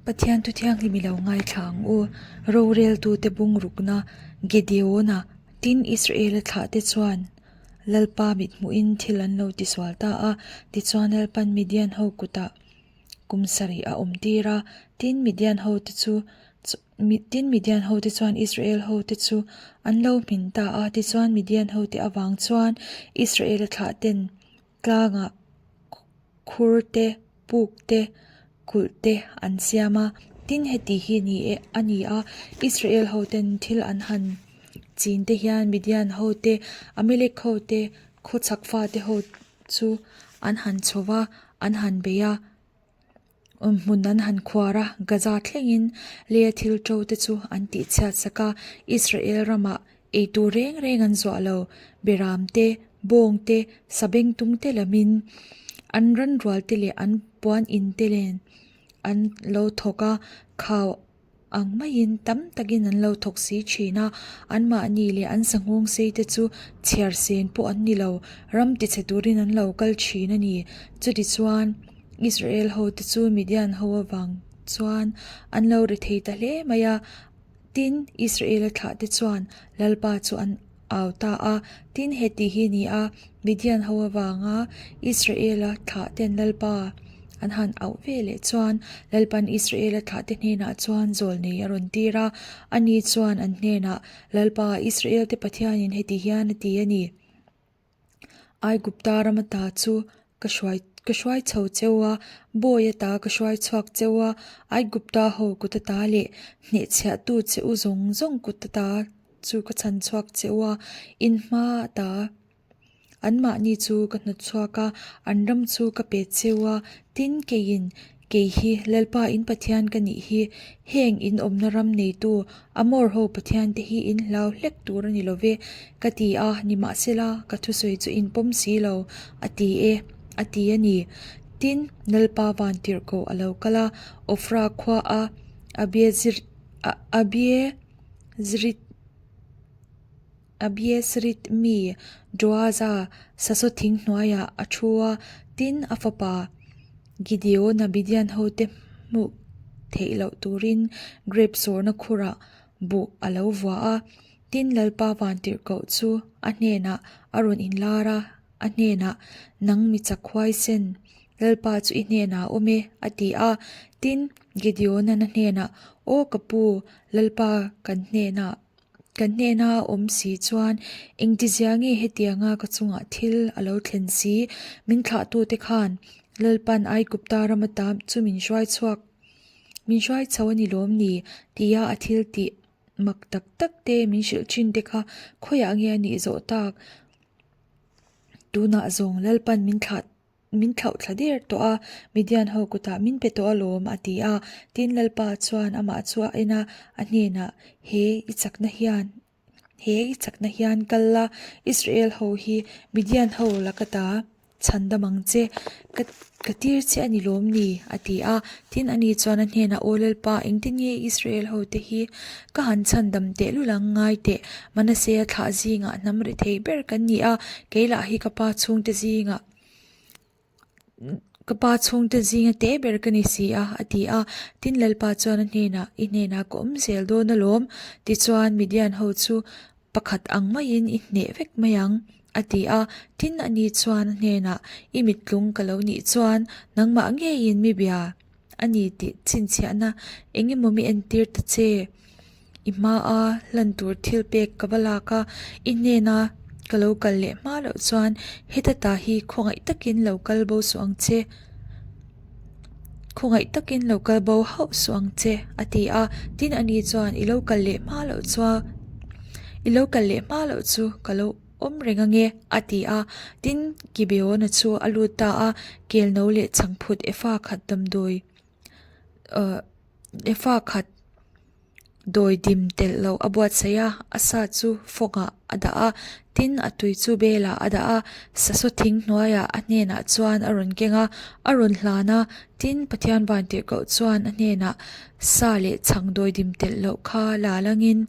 Pathian thu thianghlim i lo ngaithla ang u. Roreltute bungrukna Gedeona tin Israela thlahte chuan Lalpa mithmuhin thil an lo tisual ta a, tichuan Lalpan Midian ho kutah kum sarih a awm tir a, tin Midian hote chu tin Midian hote chuan Israel hote chu an lo hmin ta a, tichuan Midian hote avang chuan Israela thlahten Tlangah khur te, puk te, kulh te an siam a, tin heti hi ni e a ni a, Israel ho ten thil an han chin te hian Midian ho te, Amalek ho te, khawchhak fate ho chu an han chho va, an han bei a. Awmhmun an han khuar a, Gaza thlengin leia thil ṭo te chu an tihchhiat sak a, Israel ramah eitur reng reng an zuah lo, Beram te, Bawng te, Sabengtung te lamin an ranrual te leh an puan in te nen an lo thawk a, khau ang maiin tam takin an lo thawk si thin a, anmahni leh an sanghawng sei te chu chhiar sen pawh an ni lo, ram tichhe turin an lo kal thin a ni. Chutichuan, Israel ho te chu Midian ho avang chuan an lo ri thei ta hle mai a, tin, Israel-a thlah te chuan Lalpa chu an au ta a, tin heti hi ni a, Midian ho avanga Israela thlah ten Lalpa an han auh ve leh chuan Lalpan Israela thlah te hnenah chuan zawlnei a rawn tir a, ani chuan an hnenah, Lalpa, Israel te Pathianin heti hian a ti a ni. Aigupta ram ata chu ka hruai ka hruai chho cheu a, bawi ata ka hruai chhuak cheu a, Aigupta ho kut ata leh hnehchhiahtu che u zawng zawng kut ata chu ka chhan chhuak cheu a, in hma ata anmahni chu ka hnawt chhuak a, an ram chu ka pe cheu a, tin keiin Kei hi Lalpa in Pathian ka nih hi, heng in awmna ram neitu Amor ho Pathian te hi in hlau hlek tur a ni lo ve, ka ti a, nimahsela ka thusawi chu in pawm si lo, a ti e, a ti a ni. Tin, Lalpa vantirhkoh a lo kal a, Ofra khua a Abiezrit, Abiezrit mi Joaza sasaw thing hnuaiah a thu a, tin a fapa Gideona Midian hote hmuh theih loh turin grape sawrna khurah buh a lo vua a, tin Lalpa vantirhkoh chu a hnenah a rawn inlar a, a hnenah, Nang mi chak huaisen, Lalpa chu i hnenah a awm e, a ti a. Tin, Gideona'n a hnenah, Aw ka pu, Lalpa kan hnenah, Kan hnena a awm si chuan engtizia nge hetianga ka chungah thil a lo thlen si? Min thlahtute khan Lalpan Aigupta ram ata chu min hruai chhuak, min hruai chho a ni lawm ni? tia a thil tih mak tak tak te min hrilh thin te kha khawiah nge a nih zawh tak? Tunah zawng Lalpan min thlah Min thlauh thla der tawh a, Midian ho kutah min pe tawh alawm, a ti a. Tin, Lalpa chuan amah chu a en a, a hnenah, He i chakna hian, he i chakna hian kal la, Israel ho hi Midian ho laka ta chhan dam ang che, ka ka tir che a ni lawm ni? a ti a. Tin, ani chuan a hnenah, Aw Lalpa, engtin nge Israel ho te hi ka han chhan dam tehlul ang ngai teh? Manasea thlah zingah hnam rethei ber kan ni a, kei lah hi ka pa chhungte zingah Ka pa chhungte zinga teh ber ka ni si a, a ti a. Tin, Lalpa chuan a hnenah, I hnenah ka awm zel dawn alawm, tichuan Midian ho chu pakhat ang maiin i hneh vek mai ang, a ti a. Tin, ani chuan a hnenah, I mittlung ka lo nih chuan nangmah ngeiin mi bia a ni tih chhinchhiahna eng emaw mi entir ta che. I hmaa hlan tur thil pek ka va lak a, i hnena ka lo kal leh hma loh chuan heta ta hi khawngaih takin lo kal bo suh ang che, khawngaih takin lo kal bo hauh suh ang che, a ti a. Tin, ani chuan i lo kal leh hma loh chuan i lo kal leh hma loh chu ka lo awm reng ange, a ti a. Tin, Gibeona chu a lut ta a, kelno leh chhangphut efa khat damdawi ahh efa khat dawi dim telh loh a buatsaih a, a sa chu fawngah a dah a, tin a tui chu belah a dah a, sasaw thing hnuaiah a hnenah chuan a rawn keng a, a rawn hlan a, tin Pathian vantirhkoh chuan a hnenah sa leh chhang dawi dim telh loh kha la langin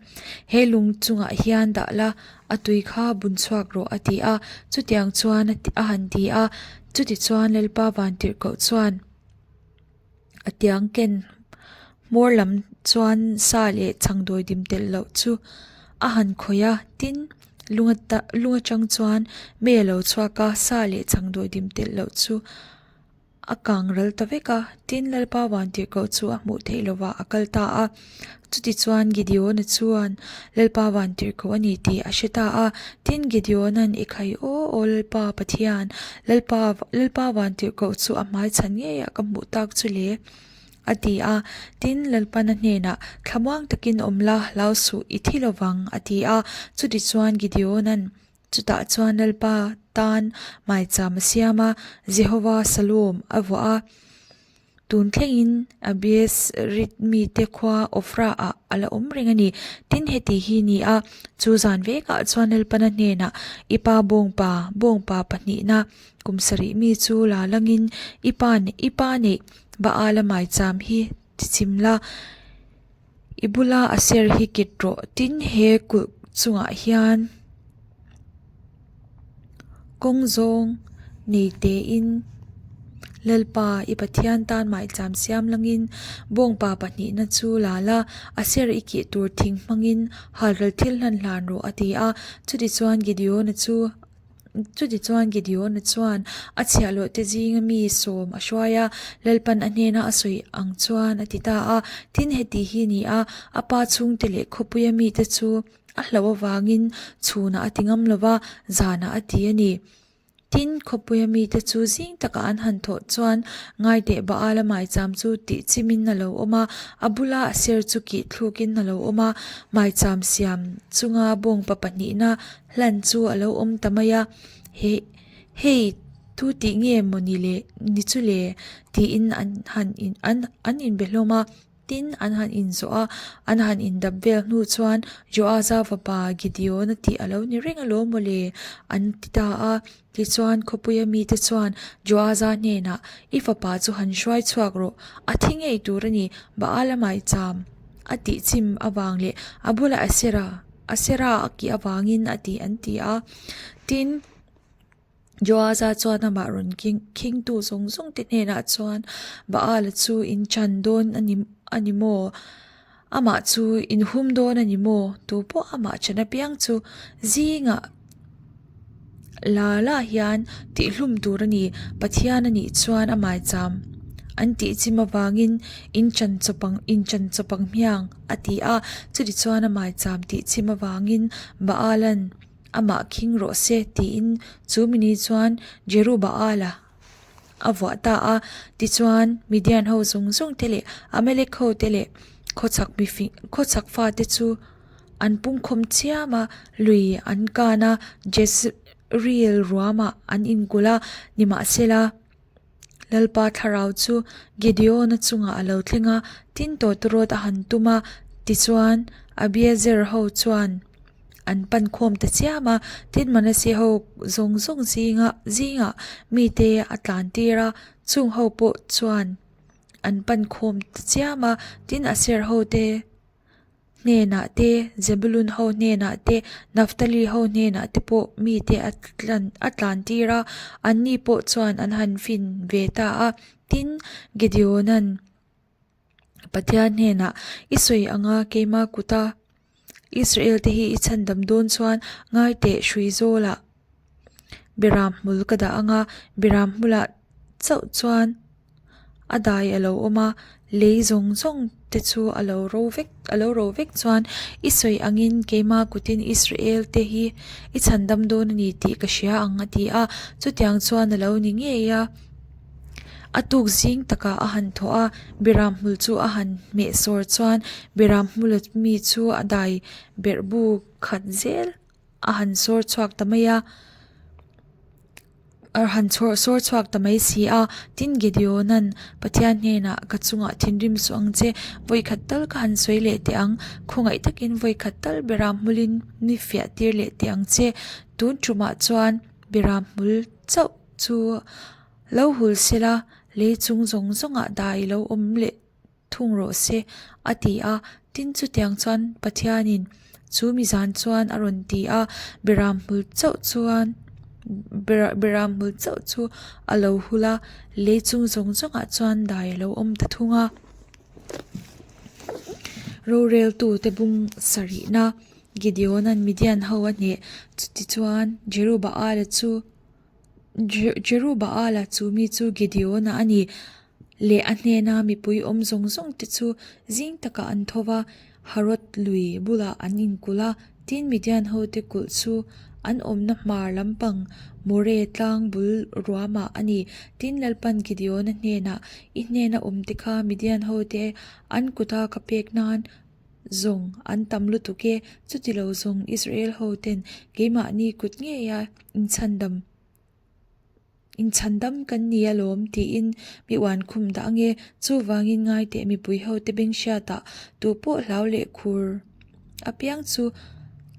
he lung chungah hian dah la, a tui kha bun chhuak rawh a ti a, chutiang chuan a han ti a, chutichuan Lalpa vantirhkoh chuan. A tiang ken. Hmawr lam chuan sa leh chhang dawidim telh loh chu a han khawih a, tin, lung lung atang chuan mei a lo chhuak a, sa leh chhang dawidim telh loh chu a kang ral ta vek a, tin Lalpa vantirhkoh chu a hmuh theih lovah a kal ta a. Chutichuan Gideon-a chuan Lalpa vantirhkoh a ni tih a hre ta a, tin Gideon-a'n I khai aw aw Lalpa Pathian, Lalpa Lalpa vantirhkoh chu a hmai chhan ngeiah ka hmuh tak chu le a ti a. Tin Lalpana hnenah Thlamuang takin awm la, hlau suh i thi lovang a ti a. Chutichuan Gideon-a'n Chutah chuan Lalpa tan maicham a siam a, Jehova Salom a vuah a. Tun thlengin Abiezrit mite khua Ofra-ah a la awm reng a ni. Tin, heti hi ni a, chu zan vekah chuan Lalpana hnenah i pa bawngpa, bawngpa pahnihna kum sarih mi chu la langin i pa i pa neih Baala maicham hi tichim la, I bula a ser hi kit rawh tin he kulh chungah hian kawng zawng nei tein Lalpa i Pathian tan maicham siam langin bawngpa pahnihna chu la la a ser i kih tur thing hmangin halral thil hlan hlan rawh a ti a chutichuan Gideon-a chu Chutichuan Gideon-a chuan a chhiahhlawhte zinga mi sawm a hruai a, Lalpan a hnena a sawi ang chuan a ti ta a. Tin, heti hi ni a, a pa chhungte leh khawpuia mite chu a hlauh avangin chhunah a ti ngam lo va, zanah a ti a ni. Tin, khawpuia mite chu zing takah an han thawh chuan ngaiteh Baala maicham chu tih chimin a lo awm a, a bula a ser chu kih thlukin a lo awm a, maicham siam chunga bawngpa pahnihna Hlan chu a lo awm ta mai a, He, hei, tu tih nge maw ni le, ni chu le? tiin an han in, an, an inbe hlawm a. Tin, an han inzawh a, an han indap vel hnu chuan Joaza fapa Gideon-a tih a lo ni reng alawm maw le? an ti ta a. Tichuan, khawpuia mite chuan Joaza hnenah, I fapa chu han hruai chhuak rawh, a thi ngei tur a ni, Baala maicham a tihchim avang leh a bulah Asera, Asera a kih avangin a ti an ti a. Tin, Joaza chuan amah rawn khingtu zawng zawng te hnenah chuan Baala chu in chan dawn a ni a ni maw? Amah chu in hum dawn a ni maw? Tu pawh amah chan apiang chu zingah La la hian tihhlum tur a ni. Pathian a nih chuan a maicham an tih chim avangin in chan chawp ang in chan chawp ang hmiang a ti a. Chuti chuan a maicham tih chim avangin Baalan amah khing rawh se tiin chu mini chuan Jerubaala a vuah ta a. Tichuan Midian ho zawng zawng te leh Amalek ho te leh khawchhak mifing khawchhak fate chu An pungkhawm chiam a, lui an kan a, Jezreel ruamah an inkulh a, nimahsela Lalpa thlarau chu Gideon-a chungah a lo thleng a, tin tawtawrawt a han tum a, tichuan Abiezer ho chuan an pan khawm ta chiam a, tin Manasseh ho zawng zawng zinga zingah mite a tlan tir a, chung ho pawh chuan an pan khawm ta chiam a, tin Aser ho te. hnenah te, Zebulun ho hnenah te, Naphtali ho hnenah te pawh mite a tlan a tlan tir a, anni pawh chuan an han fin ve ta a. Tin, Gideona'n Pathian hnenah, I sawi anga keima kuta Israel te hi i chhandam dawn chuan ngai teh hrui zawlah Beram hmul ka dah anga Beram hmulah chauh chuan A dai a lo awm a, lei zawng zawng te chu a lo ro vek a lo ro vek chuan i sawi angin keima kutin Israel te hi i chhandam dawn a ni tih ka hria ang a ti a, chutiang chuan a lo ni ngei a. A tuk zing takah a han thawh a, Biram hmul chu a han hmeh sawr chuan Biram hmula mi chu a dai berh bu khat zel a han sawr chhuak ta mai a. A han chhuah sawr chhuak ta mai si a, tin Gideon-a'n Pathian hnenah ka chungah thinrim suh ang che, vawikhat tal ka han sawi leh teh ang, khawngaih takin vawikhat tal Beram hmulin mi fiah tir leh teh ang che, tun tumah chuan Beram hmul chauh chu lo hul sela, lei chung zawng zawngah dai lo awm leh thung rawh se, a ti a. Tin, chutiang chuan Pathianin chu mi zan chuan a rawn ti a, Beram hmul chauh chuan Beram hmul chauh chu a lo hul a, lei chung zawng zawngah chuan dai a lo awm ta thung a. Roreltute bung sarihna Gideona'n Midian ho a hneh. Chutichuan, Jerubaala chu Jerubaala chu mi chu Gideona a ni leh a hnena mipui awm zawng zawng te chu zing takah an tho va, Harod lui bulah an inkulh a, tin Midian hote kulh chu an awmna hmar lampang More tlang bul ruamah a ni. Tin Lalpan Gideona hnenah, I hnena awmte kha Midian hote an kuta ka pek nan zawng an tam lutuk e, chutilo zawng Israel ho ten keimahni kut ngeia inchhandam inchhandam kan ni alawm tiin mi uan khum dah ange, chuvangin ngai teh mipui ho te beng hriatah tupawh hlau leh khur apiang chu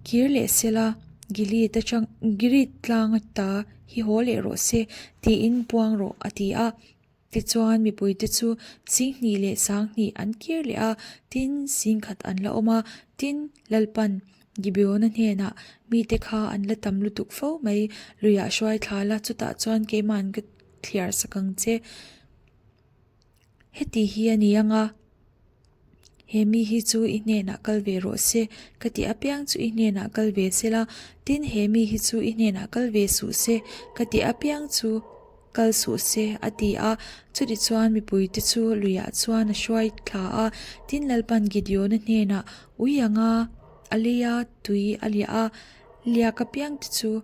kir leh sela Gilead atang Gilead tlang ata hi haw leh rawh se tiin puang rawh a ti a. Tichuan, mipuite chu 20 leh 20 an kir leh a, tin, 10,000 an la awm a. Tin, Lalpan Gibeona hnenah, Mite kha an la tam lutuk fo mai, luiah hruai thla la, chutah chuan keima'n ka thliar sak ang che. Heti hi a ni ang a, he mi hi chu i hnenah kal ve rawh se, ka tih apiang chu i hnenah kal ve se la, tin, he mi hi chu i hnenah kal ve suh se, ka tih apiang chu. Kal suh se, a ti a. Chutichuan mipuite chu luiah chuan a hruai thla a. Tin, Lalpan Gideona hnenah, Ui anga a leia tui a liah a, liak apiangte chu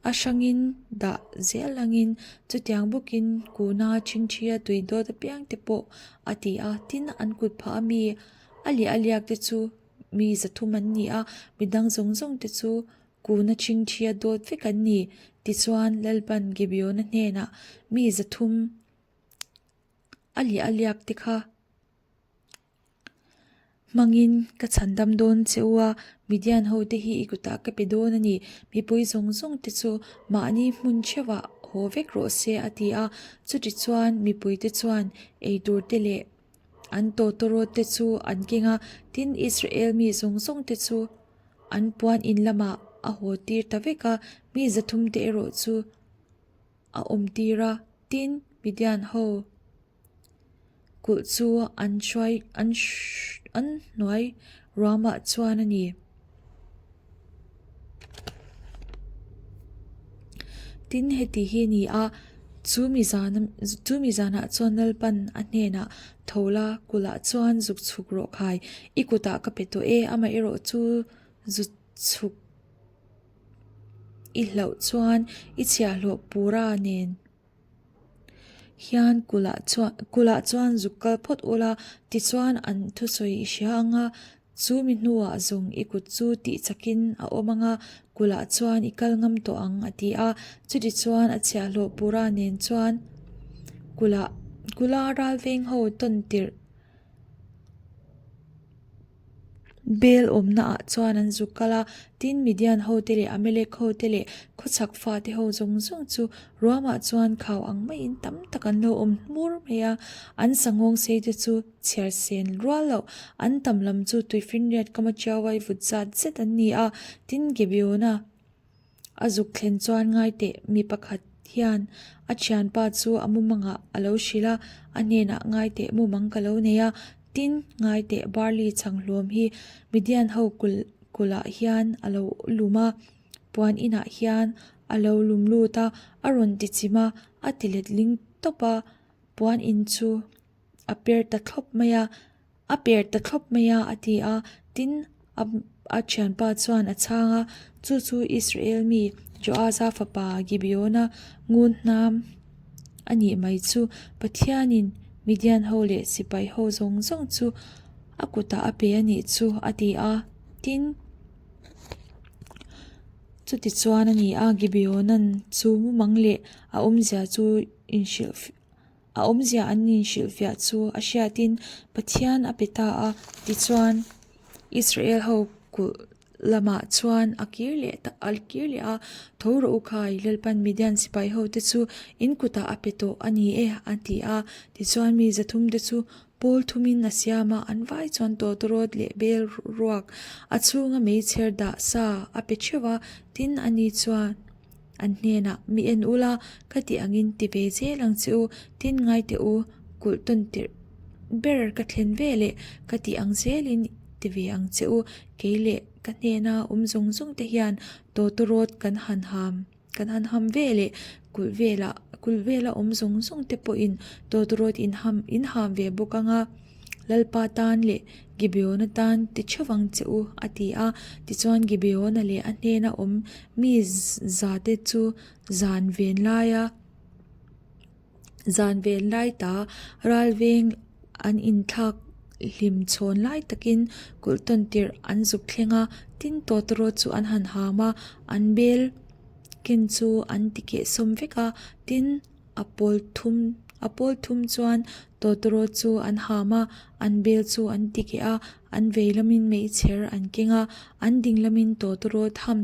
a hrangin dah zel angin chutiang bawkin kuna ṭhingṭhia tui dawt apiangte pawh a ti a. Tin, an kut phah a mi a liah a liakte chu mi 300 an ni a, midang zawng zawngte chu Kuna ṭhingṭhia dawt vek an ni. Tichuan, Lalpan Gibeona hnenah mi 300 a liah a liak te kha hmangin ka chhandam dawn che u a, Midian hote hi i kutah ka pe dawn a ni. Mipui zawng zawng te chu mahni hmun theuhah haw vek rawh se, a ti a. Chutichuan, mipuite chuan eitur te leh an tawtawrawt te chu an keng a, tin, Israel mi zawng zawng te chu An puan in lamah a haw tir ta vek a, mi 300 te erawh chu a awm tir a, tin Midian ho kulh chu an hruai an an hnuai ruamah chuan a ni. Tin heti hi a ni a, chu mi zan chu mi zanah chuan Lalpan a hnenah Tho la, kulhah chuan zuk chhuk rawh khai, i kutah ka pe tawh e, amaherawh chu zu chhuk i hlauh chuan i chhiahhlawh pura nen hian kulhah chuan kulhah chuan zuk kal phawt ula, tichuan an thusawi i hria ang a, Chu mi hnuah zawng i kut chu tih chakin a awm ang a, kulhah chuan i kal ngam tawh ang, a ti a. Chutichuan a chhiahhlawh Pura nen chuan kulhah kulha ralveng ho tawn tirh bel awmna ah chuan an zuk kal a. Tin, Midian hote leh Amalek hote leh khawchhak fate ho zawng zawng chu ruamah chuan khau ang maiin tam tak an lo awm hmur mai a, an sanghawng sei te chu Chhiar sen rual loh, an tam lam chu tuifinriat kama chiauai vut zat zet an ni a, tin Gibeona a zuk thlen chuan ngai teh mi pakhat hian a thianpa chu a mumangah a lo hrilh a, a hnenah ngai teh mumang ka lo nei a, tin ngai teh barley chhang hlawm hi Midian ho kulh kulhah hian a lo lum a, puan inah hian a lo lum lut a, a rawn ti chim a, a ti letling tawp a, puan in chu. A per ta thlawp mai a, a per ta thlawp mai a, a ti a. Tin, a a thianpa chuan a chhang a, Chu chu Israel mi Joaza fapa Gibeona ngun hnam a nih mai chu. Pathianin Midian ho leh sipai ho zawng zawng chu a kutah a pe a nih chu, a ti a. Tin, chutichuan a ni a, Gibeona'n chu mumang leh a awmzia chu inhrilh. A awmzia an inhrilhfiah chu a hriatin Pathian a pe ta a, tichuan Israel ho kulh lamah chuan a kir leh ta a kir leh a, Tho rawh u khai, Lalpan Midian sipai hote chu in kutah a pe tawh a ni e, a ti a. Tichuan mi 300 te chu pawl thumin a siam a, an vai chuan tawtawrawt leh bel ruak a chhunga meichher dah sa a pe theuh a, tin ani chuan, An hnenah, Mi en ula, ka tih angin ti ve zel ang che u, tin ngai teh u, kulh tawn tirh ber ka thlen ve leh ka tih ang zelin. ti ve ang che u. Kei leh ka hnena awm zawng zawng te hian tawtawrawt kan han ham kan han ham ve leh kulh velah kulh vela awm zawng zawng te pawhin tawtawrawt in ham in ham ve bawk ang a, Lalpa tan leh Gibeona tan ti theuh ang che u a ti a. Tichuan Gibeona leh a hnena awm mi zate chu zan ven laia Zan vel lai ta ral veng an inthlak hlim chhawn lai takin kulh tawn tirh an zuk thleng a, tin tawtawrawt chu an han ham a, an bel ken chu an ti keh sawm vek a, tin a pawl thum a pawl thum chuan tawtawrawt chu an ham a, an bel chu an ti keh a, an vei lamin meichher an keng a, an ding lamin tawtawrawt ham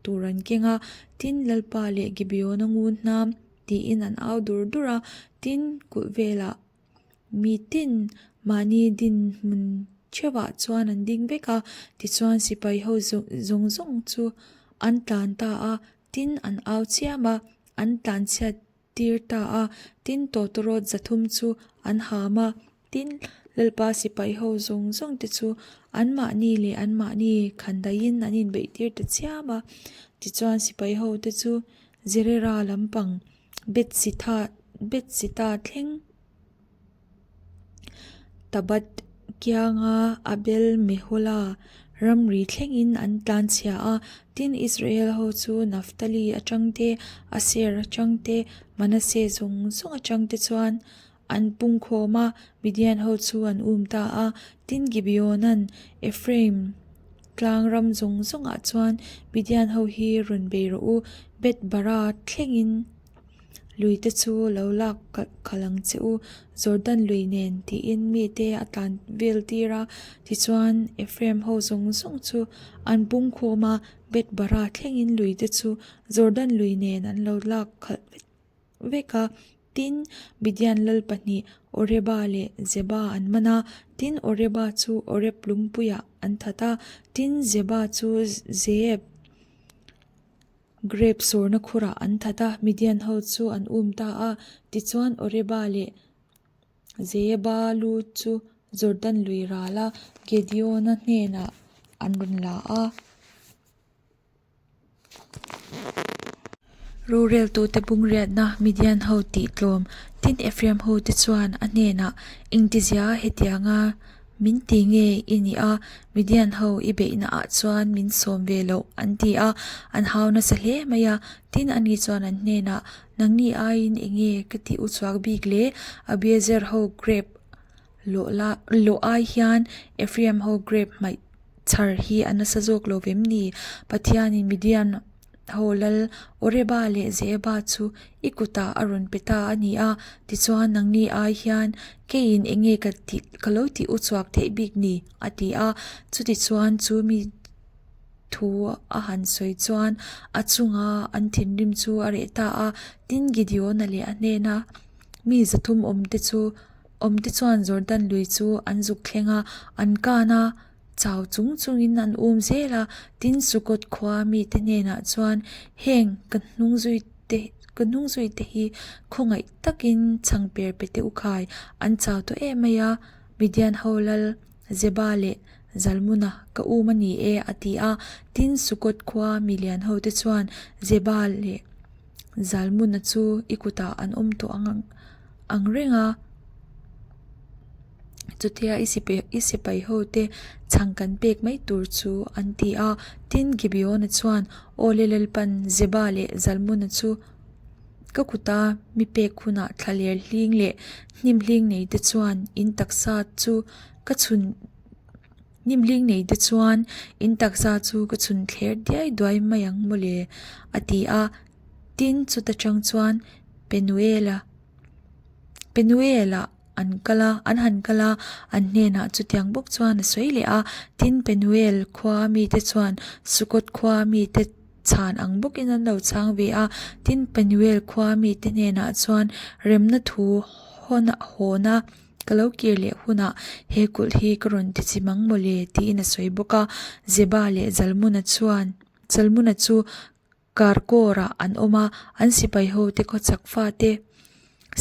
tur an keng a, tin Lalpa leh Gibeona ngun hnam tiin an au dur dur a, tin kulh velah mi tin mahni dinhmun theuhah chuan an ding vek a, tichuan sipai ho zawng zawng chu an tlan ta a, tin an au chiam a, an tlan chhiat tir ta a, tin tawtawrawt zathum chu an ham a, tin Lalpa sipai ho zawng zawng te chu anmahni leh anmahni khandaiin an inbeih tir ta chiam a, tichuan sipai ho te chu Zerera lampang Betsitha Betsita thleng Tabat kianga Abel Mehola ramri thlengin an tlanchhia a, tin Israel ho chu Naphtali atang te, Aser atang te, Manasseh zawng zawng atang te chuan an pungkhawm a, Midian ho chu an um ta a. Tin Gibeonan Ephraim tlang ram zawng zawngah chuan Midian ho hi rawn bei rawh u, Beth-bara thlengin Lui te chu lo lak khalh ang che u, Jordan lui nen tiin mite a tlan vel tir a. Tichuan Ephraim ho zawng zawng chu an pung khawm a, Beth-bara thlengin lui te chu Jordan lui nen an lo lak khalh vek a. Tin, Midian lal pahnih Oreba leh Zeba an man a, tin Oreba chu Oreb lungpuiah an that a, tin Zeba chu Zeeb. Grep sawrna khurah an that a, Midian ho chu an um ta a. Tichuan Oreba leh Zeeba lu chu Jordan lui rala Gideona hnenah an rawn la a. Roreltute bungriatna Midian ho tih tlawm tin Ephraim hote chuan a hnenah, Engtizia hetianga Min ti nge i nih a, Midian ho i beihna ah chuan min sawm ve loh an ti a, an hau nasa hle mai a, tin ani chuan an hnenah, Nangni aiin enge ka tih u chhuak bik le, Abiezer ho grape lawh la lawh ai hian Ephraim ho grape hmaih chhar hi a nasa zawk lo vem ni? Pathianin Midian Ho lal Oreba leh Zeeba chu i kutah a rawn pe ta a ni a, tichuan nangni ai hian keiin eng nge ka tih ka lo tih u chhuak theih bik ni? a ti a. Chutichuan chu mi thu a han sawi chuan a chunga an thinrim chu a reh ta a, tin Gideona leh a hnena mi zathum awmte chu awmte chuan Jordan lui chu an zuk thleng a, an kan a. Chau chung chungin an um zel a, tin Sukkot khua mite hnenah chuan heng ka hnungzuite ka hnungzuite hi khawngaih takin chhang per pe teh u khai, an chau tawh em mai a, Midian ho lal Zeba leh Zalmuna ka um a ni e a ti a, tin Sukkot khua milian hote chuan Zeba leh Zalmuna chu i kutah an awm tawh ang ang reng a. Chutia i sipai i sipai hote chhang kan pek mai tur chu an ti a. Tin, Gibeona chuan, Aw le Lalpan, Zeba leh Zalmuna chu ka kuta mi pek hunah thlaler hling leh hnim hling nei te chuan in taksa chu ka chhun hnim hling nei te chuan in taksa chu ka chhun thler diai duai mai ang mawle, a ti a. Tin, chuta tang chuan Penuela Penuela an kal a, an han kal a, an hnenah chutiang bawk chuan a sawi leh a, tin Penuel khua mite chuan Sukkot khua mite chhan ang bawkin an lo chhang ve a, tin Penuel khua mite hnenah chuan remna thu hawn hawn a, ka lo kir leh hunah he kulh hi ka rawn ti chim ang mawle tiin a sawi bawk a, Zeba leh Zalmuna chuan Zalmuna chu Karkawrah an awm a, an sipai ho te khawchhak fate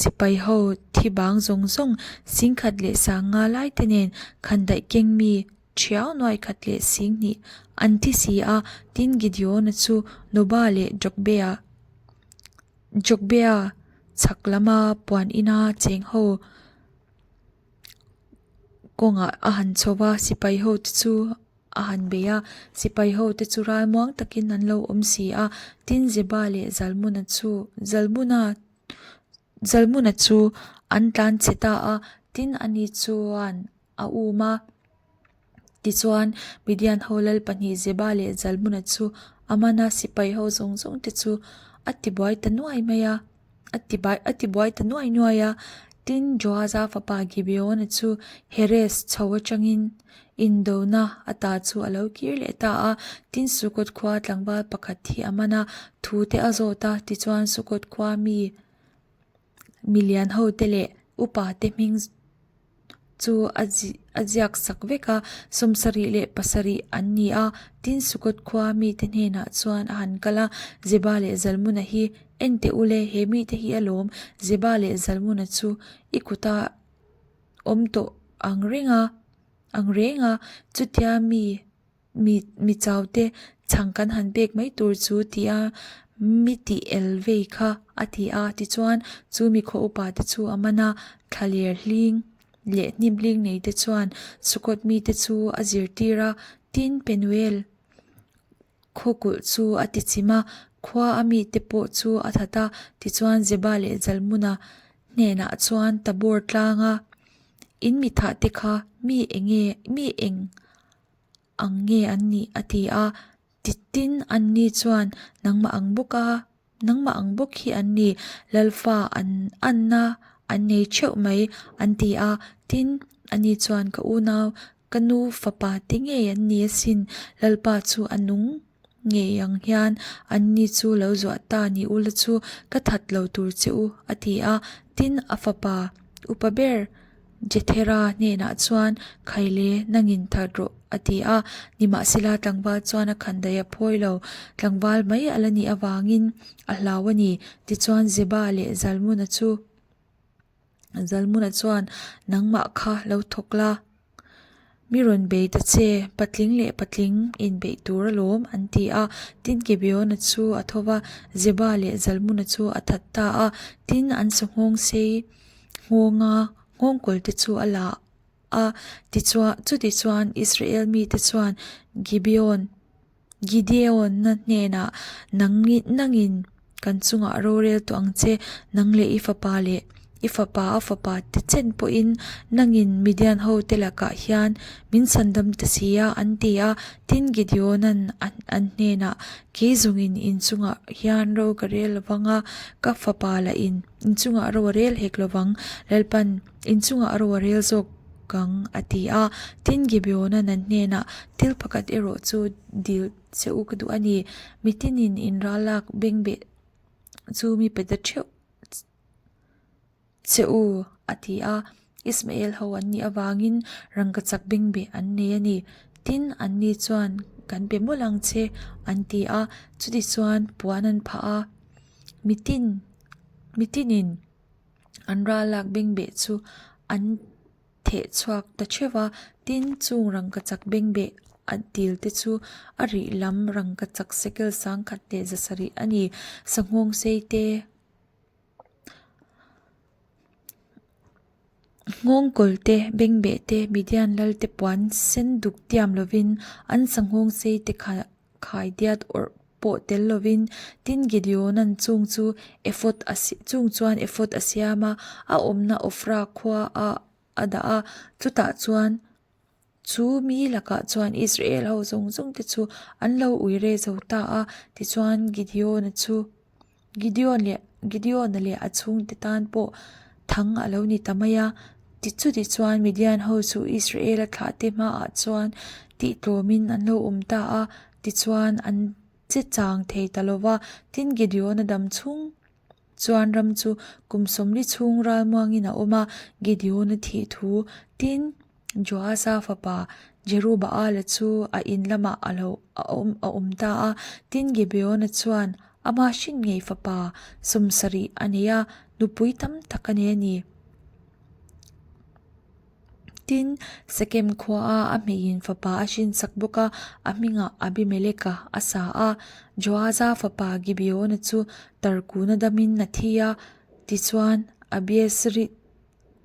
sipai ho thi bang zawng zawng singkhat leh sanga lai te nen khandaih keng mi. Ṭhiau nuai khat leh 2000 an thi si a. Tin, Gideona chu Noba leh Jokbea Jokbea chhak lama puan ina cheng ho kawngah a han chho va, sipai ho te chu a han bei a. Sipai ho te chu ralmuang takin an lo awm si a. Tin, Zeba leh Zalmuna chu Zalmuna Zalmuna chu an tlan chhe ta a, tin ani chuan a um a. Tichuan, Midian ho lal pahnih Zeba leh Zalmuna chu a man a, sipai ho zawng zawng te chu a tibuai ta nuai mai a, a tibai a tibuai ta nuai nuai a. Tin, Joaza fapa Gibeona chu Heres chho atangin indona ata chu a lo kir leh ta a. Tin, Sukot khua tlangval pakhat hi a man a, thu te a zawt a, tichuan Sukot khua mi milian ho te leh upa te hming chu a a ziak sak vek a, 77 leh pasarih an ni a, tin Sukot khua mite hnenah chuan a han kal a, Zeba leh Zalmuna hi en teh ule, he mite hi alawm, Zeba leh Zalmuna chu i kuta awm tawh ang reng a ang reng a, chutia mi Mi mi chaute chhang kan han pek mai tur chu tia mi tih el vei kha a ti a. Tichuan, chu mi khaw upa te chu a man a, thlaler hling leh hnim hling nei te chuan Sukot mite chu a zirtir a. Tin, Penuel khaw kulh chu a ti chim a, khua a mite pawh chu a that a. Tichuan, Zeba leh Zalmuna hnenah chuan Tabor tlanga in mi thah te kha mi enge mi eng ang nge an nih? a ti a. Titin anni chuan, Nangmah ang bawk a, nangmah ang bawk hi an ni, Lalfa an anna an nei theuh mai, an ti a. Tin, ani chuan, Ka unau, ka nu fapa te ngei an ni asin, Lalpa chu a nung ngei ang hian anni chu lo zuah ta ni ula chu ka that lo tur che u, a ti a. Tin, a fapa upa ber Jethera hnenah chuan, Khaile, nangin that rawh, a ti a. Nimahsela tlangval chuan a khandaih a phawi lo, tlangval mai a la nih avangin a hlau a ni. Tichuan Zeba leh Zalmuna chu. Zalmuna chuan, Nangmah kha lo thawk la, mi rawn bei ta che, patling leh patling inbeih tur alawm, an ti a. Tin, Gibeona chu a tho va, Zeba leh Zalmuna chu a that ta a. Tin, an sahnghawng sei nghawnga nghawngkawl te chu a la a. Tichuan, chutichuan Israel mite chuan Gibeon. Gideon-a hnenah, Nang nangin kan chungah rorel tawh ang che, nang leh i fapa leh i fapa a fapa te chen pawhin nangin Midian hote lakah hian min chhandam ta si a, an ti a. Tin, Gideon-a'n an hnenah, Kei zawngin in chungah hian ro ka rel lovang a, ka fapa lahin in chungah ro a rel hek lovang, Lalpan in chungah ro a rel zawk ang, a ti a. Tin, Gibeona nan hnenah, Thil pakhat erawh chu dil che u ka duh a ni. Mitinin in ral lak bengbeh chu mi pe ta theuh che u, a ti a. Ismael ho an nih avangin rangkachak bengbeh an nei a ni. Tin, anni chuan, Kan pe mawlh ang che, an ti a. Chutichuan puan an phah a, mitin mitinin. An ral lak bengbeh chu an theh chhuak ta theuh a, tin chung rangkachak bengbeh a dil te chu a rih lam rangkachak sekel sangkhat leh zasarih a ni. Sanghawng sei te nghawngkawl te bengbeh te Midian lal te puan sen duk tiam lovin an sanghawng sei te kha Khai diat awrh pawh tel lovin tin Gideona'n chung chu ephod a chung chuan ephod a siam a, a awmna Ofra khua ah a dah a, chutah chuan chu mi lakah chuan Israel ho zawng zawng te chu an lo ui reh zo ta a, tichuan Gideona chu Gideon leh Gideona leh a chhungte tan pawh thang a lo ni ta mai a. Chutichuan Midian ho chu Israela thlahte hmaah chuan tihtlawmin an lo awm ta a, tichuan an che chang thei ta lo va. Tin, Gideona dam chhung chuan ram chu kum 40 chhung ralmuangin a awm a, Gideona thih thu tin Joasa fapa Jerubaala chu a in lamah a lo a awm a awm ta a. Tin, Gibeona chuan ama hrin ngei fapa 70 a nei a, nupui tam tak a nei a ni. Tin, Sekem khuaah a hmeiin fapa a hrinsak bawk a, a hmingah Abimeleka a sa a. Joaza fapa Gibeona chu tarkuna damin a thi a, tichuan Abiezrit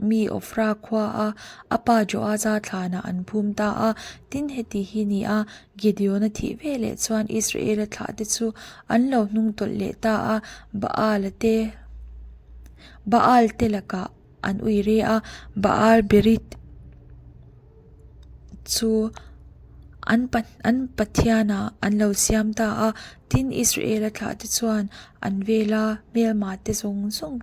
mi Ofra khuaah a pa Joaza thlanah an phum ta a. Tin, heti hi ni a, Gideona thih veleh chuan Israela thlahte chu an lo hnungtawlh leh ta a, Baala te Baal te lakah an ui re a, Baal Berith chu an an Pathianah an lo siam ta a, tin Israela thlahte chuan an vela hmelma te zawng zawng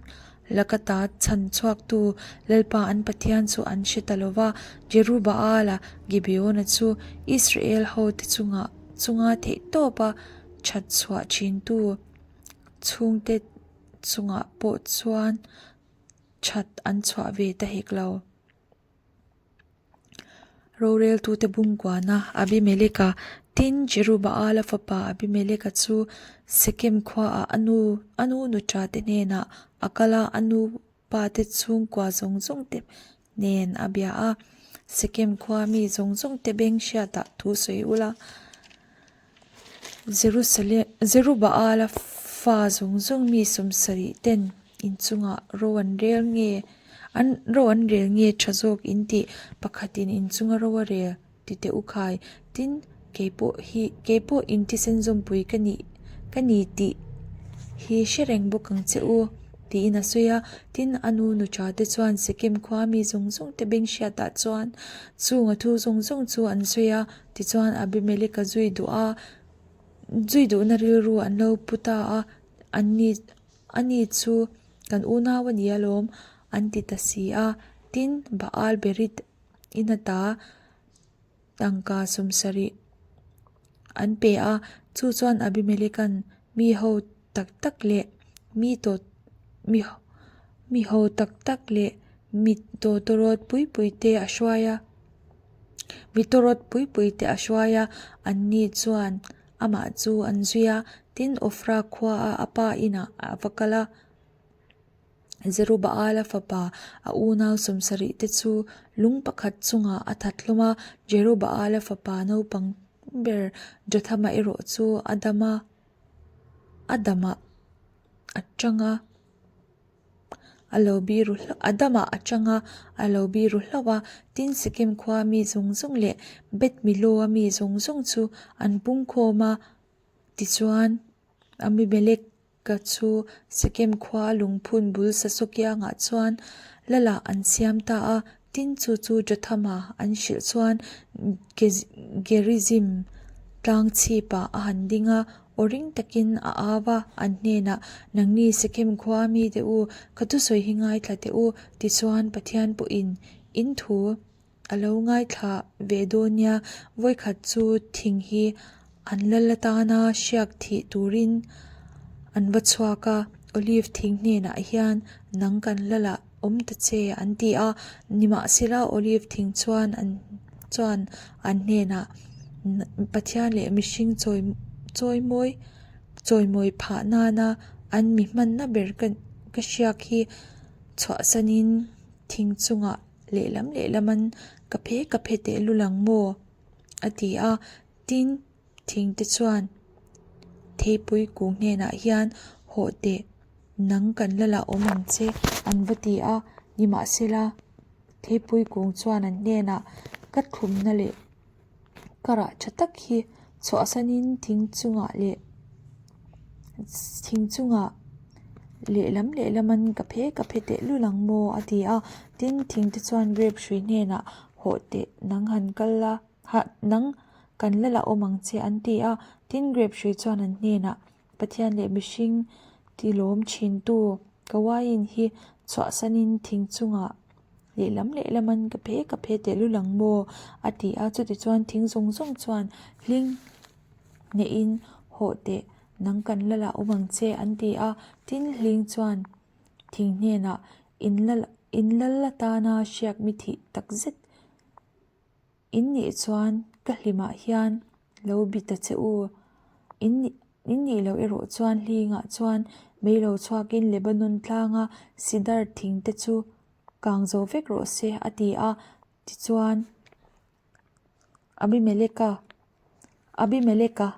laka ta chhan chhuaktu Lalpa an Pathian chu an hre ta lo va, Jerubaala Gibeona chu Israel hote chungah chunga theihtawpa that chhuah thintu chhungte chungah pawh chuan that an chhuah ve ta hek lo. Roreltute bungkuana Abimeleka tin Jerubaala fapa Abimeleka chu Sekem khuaah a nu a nu nuṭa te hnenah a kal a, a nu pa te chhungkua zawng zawng te nen a bia a. Sekem khua mi zawng zawng te beng hriatah thu sawi ula, Jerusalem Jerubaala fa zawng zawng mi sawmsarih ten inchungah ro an rel nge an ro an rel nge tha zawk in tih pakhatin inchunga ro a rel ti teh u khai tin keipawh hi keipawh inthisen zawmpui ka nih ka ni tih hi hre reng bawk ang che u tiin a sawi a tin a nu nuṭa te chuan Sekem khua mi zawng zawng te beng hriatah chuan chung a thu zawng zawng chu an sawi a. Tichuan Abimeleka zui duh a, zui duhna rilru an lo pu ta a, Anni, ani chu kan unau a ni alawm, an ti ta si a. Tin, Baal Berith in ata tangka sawmsarih an pe a, chu chuan Abimeleka'n mi ho tak tak leh mi tawt, mi, mi ho tak tak leh mi tawtawrawt pui pui te a hruai a. Mi tawrawt pui pui te a hruai a, anni chuan amah chu an zui a, tin Ofra khuaa a pa inah a va kal a. Zerubaala fapa a unau sawmsarih te chu lung pakhat chungah a that hlawm a, Jerubaala fapa naupang ber Jothama erawh chu a dam a, a damah a tang a. A lo biru hlauh a damah a chang a, a lo biru hlauh a, tin Sekem khua mi zawng zawng leh Beth Milo-a mi zawng zawng chu an pung khawm a, tichuan Abimelek-a chu Sekem khua lungphun bul sasaw kiangah chuan lalah an siam ta a, tin chu chu Jothama an hrilh chuan Gerizim tlang chhipah a han ding a, Aw ring takin a au a, an hnenah, Nangni Sekem khua mite u, ka thusawi hi ngaithla teh u, tichuan Pathian pawhin in thu a lo ngaithla ve dawn nia, vawikhat chu thing hi an lal atana hriak thih turin an va chhuak a, Olive thing hnenah hian nang kan lalah awm ta che an ti a, nimahsela Olive thing chuan an chuan an hnenah Pathian leh mihring chawi chawimawi chawimawi phah nana an mi hmanna ber ka ka hriak hi chhuahsanin thing chungah lehlam lehlam an ka phe ka phe tehlul ang maw a ti a tin. Thing te chuan theipui kung hnenah hian hawh teh nang kan la lah awm ang che an va ti a, nimahsela theipui kung chuan an hnenah ka thlumna leh ka rah tha tak hi chhuahsanin thing chungah leh thing chungah lehlam lehlam an ka phe ka phe tehlul ang maw a ti a, tin thing te chuan grape hrui hnenah hawh teh nang han kal la. Hah, nang kan la la awm ang che an ti a. Tin, grape hrui chuan an hnenah, Pathian leh mihring tilawm thintu ka uaiin hi chhuahsanin thing chungah lehlam lehlaman ka phe ka phe tehlul ang maw? a ti a. Chutichuan thing zawng zawng chuan hling hnehin, Hawh teh, nang kan la la awm ang che an ti a. Tin, hling chuan thing hnenah, In lal atana hriak mi thih takzet In nih chuan ka hlimah hian lo bi ta che u. In nih in nih loh erawh chuan hlingah chuan mei lo chhuakin Lebanon tlanga sidar thing te chu kang zo vek rawh se a ti a. Tichuan, Abimeleka, Abimeleka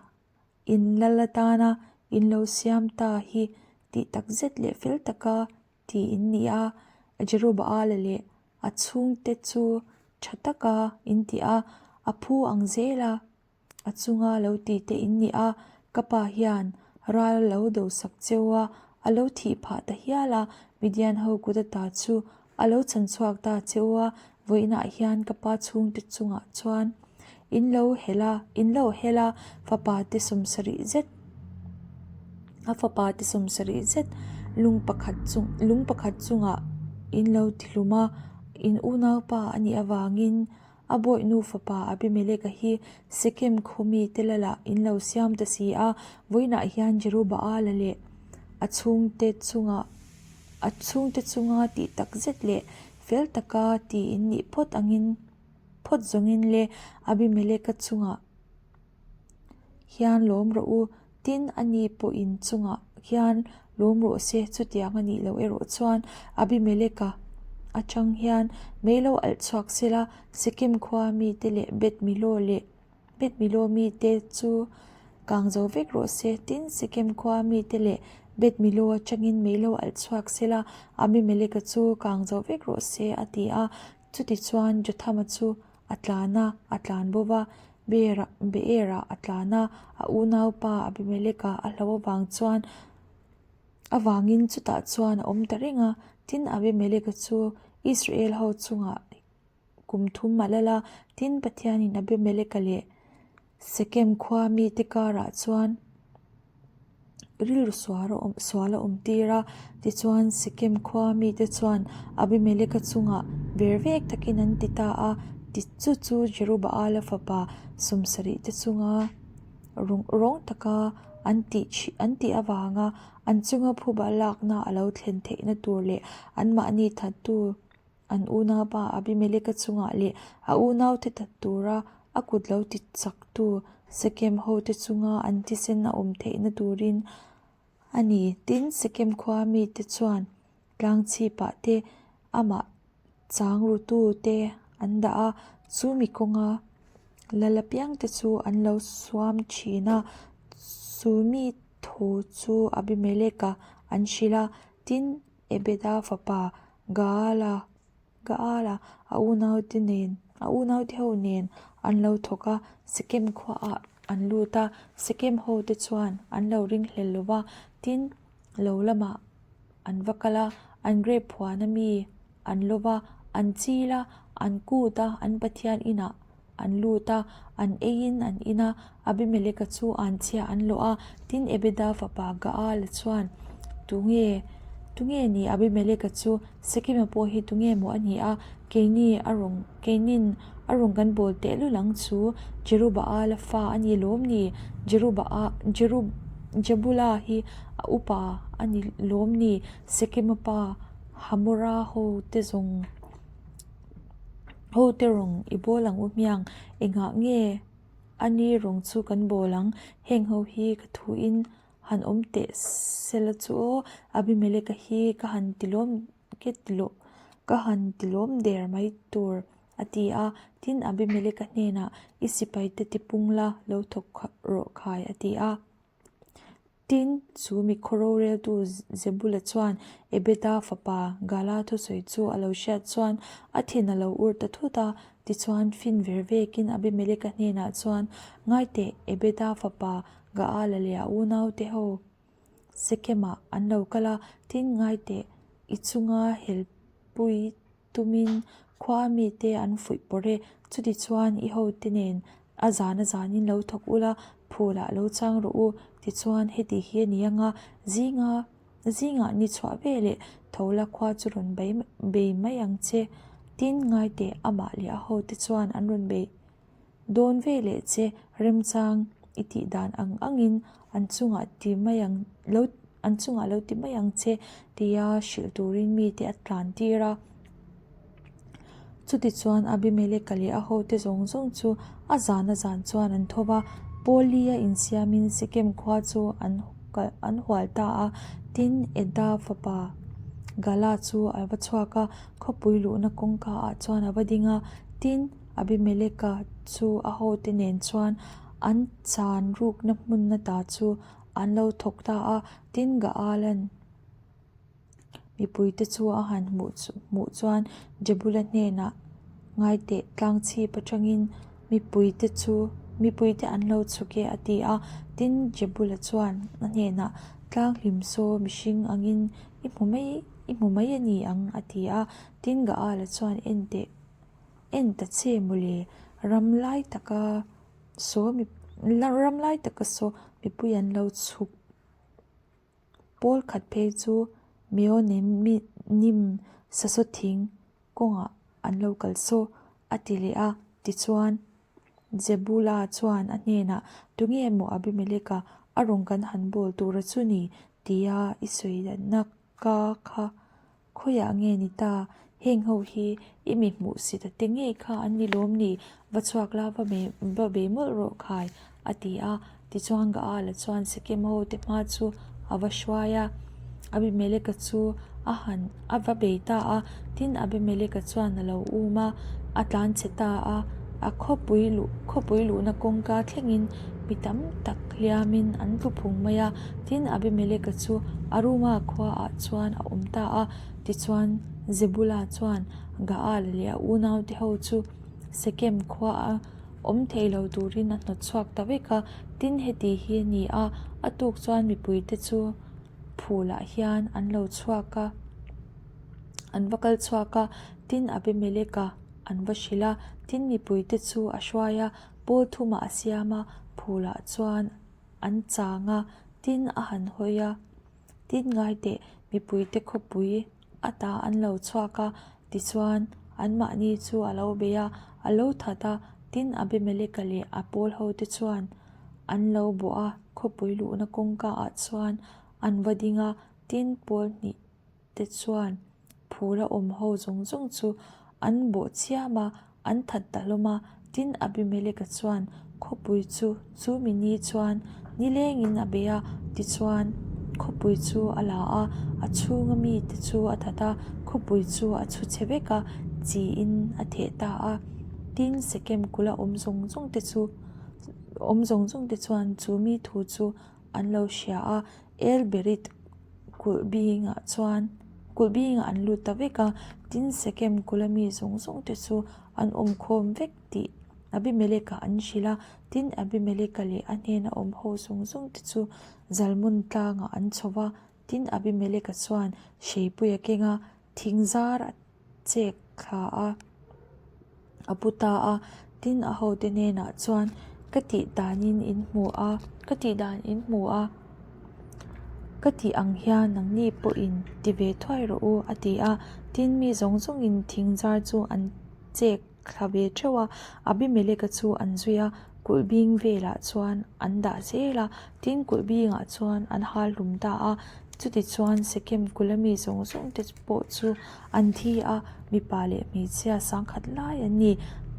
in lal atana in lo siam ta hi tih tak zet leh fel taka ti in ni a, Jerubaala leh a chhungte chu tha taka in ti a, a phu ang zela a chunga lo ti te in ni a, ka pa hian ral a lo dosak cheu a, a lo thih phah ta hial a, Midian ho kut ata chu a lo chhan chhuak ta cheu a, vawiinah hian ka pa chhungte chungah chuan in lo hel a, in lo hel a, fapa te 70 zet a fapa te 70 zet lung pakhat chung lung pakhat chungah in lo ti hlum a, in unaupa a nih avangin A bawihnu fapa Abimeleka hi Sekem khaw mite lalah in lo siam ta si a, vawiinah hian Jerubaala leh a chhungte chungah a chhungte chunga tih tak zet leh fel taka ti in nih phawt angin phawt zawngin le Abimeleka chungah hian lawm rawh u, tin a ni pawh in chungah hian lawm rawh se, chutiang a nih loh erawh chuan Abimeleka atang hian mei lo alh chhuak se la, Sekem khua mite leh Beth Milo leh Beth Milo mite chu kang zo vek rawh se, tin Sekem khua mite leh Beth Milo atangin mei lo alh chhuak se la, Abimeleka chu kang zo vek rawh se, a ti a. Chutichuan Jothama chu a tlan a, a tlan bo va, Beerah Beerah a tlan a, a unaupa Abimeleka a hlauh avang chuan avangin chutah chuan a awm ta reng a. Tin, Abimeleka chu Israel ho chungah kum thum a lal a, tin, Pathianin Abimeleka leh Sekem khua mite karah chuan rilru sual a awm sual a awm tir a, tichuan Sekem khua mite chuan Abimeleka chungah ver vek takin an ti ta a, ti chu chu Jerubaala fapa 70 te chunga rawng rawng taka an tih chhi an tih avanga an chunga phuba lakna a lo thlen theihna tur leh anmahni thattu An unaupa Abimeleka chungah leh a unaute that tura a kut lo ti chaktu Sekem hote chunga an thisen a awm theihna turin a ni. Tin, Sekem khua mite chuan tlang chhipah te amah chang rutu te an dah a, chu mi kawnga lal apiangte chu an lo suam thin a, chu mi thu chu Abimeleka an hrilh a, tin, Ebeda fapa Gaala, Gaala, a unaute nen, a unaute ho nen an lo thawk a, Sekem khuaah an lut a, Sekem hote chuan an lo ringhlel lo va, tin, lo lamah an va kal a, an grape huan a mi an lo va, an chil a, an kut a, an Pathian inah an lut a, an eiin an in a, Abimeleka chu anchhia an lawh a. Tin, Ebeda fapa Gaala chuan, Tunge, tunge ni Abimeleka chu? Sekema pawh hi tunge maw a nih a? Keini a rawn, keinin a rawn kan bawl tehlul ang chu, Jerubaala fa a ni lawm ni? Jerubaal, Jeru, Jebula hi a upa a ni lawm ni? Sekema pa Hamora ho te zawng. Ho te rawng i bawl ang u hmiang, engah nge a ni rawng chu kan bawl ang, heng ho hi ka thuin han awm teh sela chu aw, Abimeleka hi ka han ti lawm ke ti lawh ka han ti lawm der mai tur a ti a, tin Abimeleka hnenah i sipai te tipung la lo thawk rawh khai a ti a. Tin, chu mi khaw roreltu Zebula chuan Ebeda fapa Gala thusawi chu a lo hriat chuan a thin a lo ur ta thut a. Tichuan, fin ver vekin Abimeleka hnenah chuan, Ngaiteh, Ebeda fapa Gaala leh a unaute ho Sekemah an lo kal a, tin, ngaiteh, i chunga helpui Tumin khua mite an fuih pawrh e, chutichuan i hote nen a zan a zanin lo thawk ula, phulah lo chang rawh u, tichuan heti hi a ni anga zinga zingah ni chhuah ve leh tho la khua chu rawn bei bei mai ang che, tin ngaiteh amah leh a hote chuan an rawn bei. Dawn ve leh che remchang i tih dan ang angin an chungah ti mai ang lo an chungah lo ti mai ang che tia hrilh turin mite a tlan tir a. Chutichuan Abimeleka leh a hote zawng zawng chu a zan a zan chuan an tho va, Pawli a insiamin Sekem khua chu an an hual ta a. Tin, Eda fapa Gala chu a va chhuak a, khawpui luhna kawngka ah chuan a va ding a. Tin, Abimeleka chu a hote nen chuan an chan rukna hmun ata chu an lo thawk ta a. Tin, Gaalan mipuite chu a han hmuh chuan Jebula hnenah ngaiteh tlang chhip atangin mipuite chu mipuite an lo chhuk e a ti a. Tin, Jebula chuan a hnenah tlang hlim saw mihring angin i hmu mai i hmu mai a ni ang a ti a. Tin, Gaala chuan en teh en ta che mawle ram lai taka saw ram lai taka saw mipui an lo chhuk. Pawl khat phei chu Meonenim sasaw thing kawngah an lo kal saw a ti leh a. Tichuan, Zebula chuan a hnenah, Tunge maw Abimeleka a rawn kan han bawl tura chu ni? tia i sawi danna ka kha Khawiah nge ni ta? Heng ho hi i mi hmuh si ta te ngei kha an ni lawm ni? Va chhuak la va va bei mawlh rawh khai, a ti a. Tichuan Gaala chuan Sekem ho te hma chu a va hruai a, Abimeleka chu a han a va bei ta a. Tin, Abimeleka chuan a lo um a, a tlanchhe ta a. A khawpui luh khawpui luhna kawngka thlengin mi tam tak hliamin an tlu phung mai a. Tin, Abimeleka chu Aruma khuaah chuan a awm ta a. Tichuan, Zebula chuan Gaal leh a unaute ho chu Sekem khuaa awm thei lo turin a hnawt chhuak ta vek a. Tin, heti hi a ni a, a tuk chuan mipuite chu phulah hian an lo chhuak a, an va kal chhuak a. Tin, Abimeleka an va hrilh a. Tin, mipuite chu a hruai a, pawl thumah a siam a, phulah chuan an chang a, tin a han hawi a, tin ngai teh mipuite khawpui ata an lo chhuak a, tichuan anmahni chu a lo bei a, a lo that a, tin Abimeleka leh a pawl hote chuan an lo bawh a, khawpui luhna kawngka ah chuan an va ding a, tin pawl hnih te chuan phul a awm ho zawng zawng chu an bawh chiam a, an that ta hlawm a. Tin, Abimeleka chuan khawpui chu chu mi ni chuan nilengin a bei a, tichuan khawpui chu a la a, a chhunga mite chu a that a, khawpui chu a chhu chhe vek a, chiin a theh ta a. Tin, Sekem kula awm zawng zawng te chu awm zawng zawng te chuan chu mi thu chu an lo hria a, El-Berith kulh bingah chuan kulh bingah an lut ta vek a, tin Sekem kula mi zawng zawng te chu an awm khawm vek tih Abimeleka an hrilh a, tin Abimeleka leh a hnena awm ho zawng zawng te chu Zalmon tlangah an chho va, tin Abimeleka chuan hreipui a keng a, thing zar a chek thla a, a pu ta a, tin a hote hnenah chuan ka tih danin in hmu a, ka tih dan in hmu a, ka tih ang hian nangni pawhin ti ve thuai rawh u a ti a, tin mi zawng zawngin thing zar chu an chek thla ve theuh a, Abimeleka chu an zui a, kulh bing velah chuan an dah zel a, tin kulh bingah chuan an hal hlum ta a, chutichuan Sekem kulh ami zawng zawng te pawh chu an thi a, mipa leh hmeichhia sangkhat lai an ni.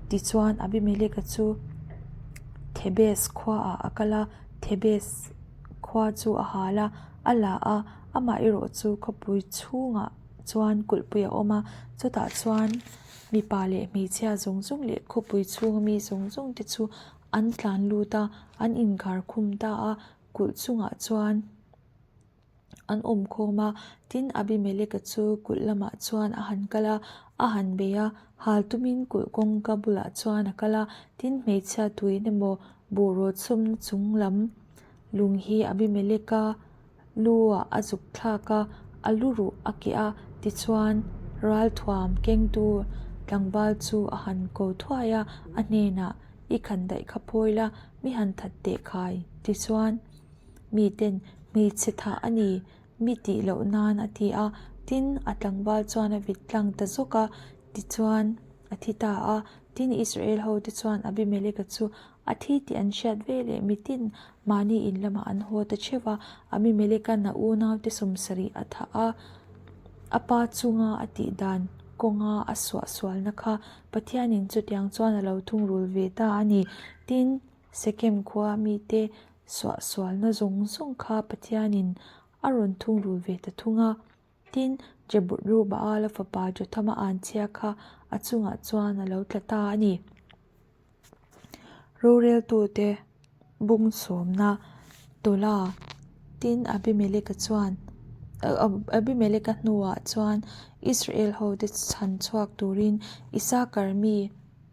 Tichuan Abimeleka chu Thebes khuaah a kal a, Thebes khua chu a hal a, a la a, amah erawh chu khawpui chhungah chuan kulhpui a awm a, chutah chuan Mipa leh hmeichhia zawng zawng leh khawpui chhunga mi zawng zawng te chu an tlan lut a, an inkhar khum ta a, kulh chungah chuan an awm khawm a. Tin, Abimeleka chu kulh lamah chuan a han kal a, a han bei a, hal tumin kulh kawngka bulah chuan a kal a. Tin, hmeichhia tuin emaw buhraw chhumna chung lam lung hi Abimeleka Lu ah a zuk thlak a, a lu ruh a keh a, tichuan ralthuam kengtu tlangval chu a han ko thuai a, a hnenah, I khan daih kha phawi la, mi han that teh khai, tichuan miten hmeichhe thah a ni, mi tih loh nan a ti a, tin a tlangval chuan a vit tlang ta zawk a, tichuan a thi ta a, tin Israel hote chuan Abimeleka chu A thi tih an hriat ve leh mitin mahni in lamah an haw ta theuh a, Abimeleka'n a unaute sawmsarih a thah a, a pa chunga a tih dan kawnga a suahsualna kha Pathianin chutiang chuan a lo thungrul ve ta a ni. Tin, Sekem khua mite suahsualna zawng zawng kha Pathianin a rawn thungrul ve ta thung a. Tin, Jerubaala fapa Jothama anchhia kha a chungah chuan a lo tla ta a ni. Roreltute bung sawmna Tola tin Abimeleka chuan Abimeleka hnuah chuan Israel hote chhan chhuak turin Isakar mi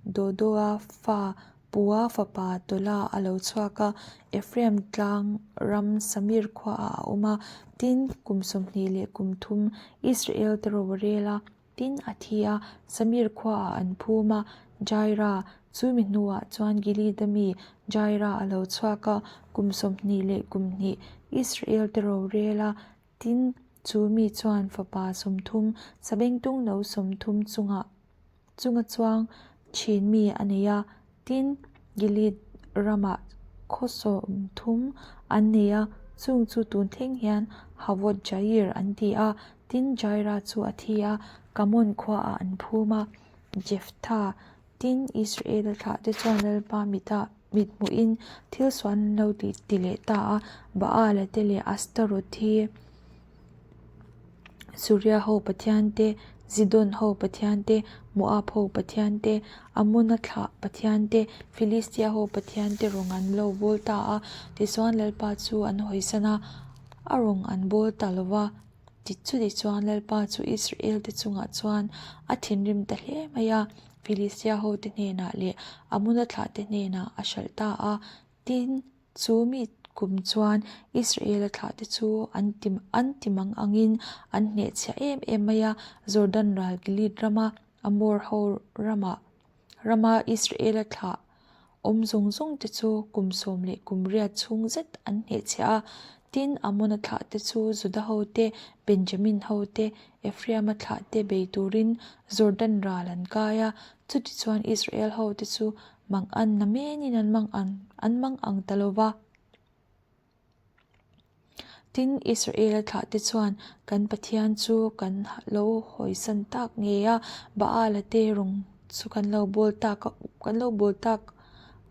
Dodoa fa Pua fapa Tola a lo chhuak a, Ephraim tlang ram Samir khuaah a awm a, tin kum 20 leh kum thum Israel te ro a rel a. Tin, a thi a, Samir khuaah an phum a, Jaira, chu mi hnuah chuan Gilead-a mi Jaira a lo chhuak a, kum 20 leh kum hnih Israel te ro rel a, tin, chu mi chuan fapa 30, sabengtung no 30 chungah chunga chuang thin mi a nei a, tin, Gilead ramah khaw 30 an nei a, chung chu tun thleng hian Havoth Jair an ti a, Tin, Jaira chu a thi a, Kamon khuaah an phum a. Jeftha, tin, Israela thlahte chuan Lalpa mitah mit hmuhin thil sual an lo ti ti leh ta a. Baala te leh Astaroth hi Suria ho pathian te, Zidon ho pathian te, Moab ho pathian te, Amona thlah pathian te, Filistia ho pathian te rawng an lo bawl ta a. Tichuan Lalpa chu an hawisan a, a rawng an bawl ta lo va. Chutih chuan Lalpa chu Israel te chungah chuan a thinrim ta hle mai a, Filistia hote hnenah leh Amona thlahte hnenah a hralh ta a. Tin, chu mi kum chuan Israela thlahte chu an ti an ti mang angin an hnehchhiah em em mai a, Jordan ral Gilead rama Amor ho ramah Rama Israela thlah awm zawng zawng te chu kum sawm leh kum riat chhung zet an hnehchhiah a. Tin, Amona thlah te chu Juda ho te, Benjamin ho te, Ephraima thlah te bei turin Jordan ral an kai a. Chutichuan Israel ho te chu mangan na menin an mangan an mangang ta lo va. Tin, Israela thlahte chuan kan Pathian chu kan lo hawisan tak ngei a, Baala te rawng chu kan lo bawl tak kan lo bawl tak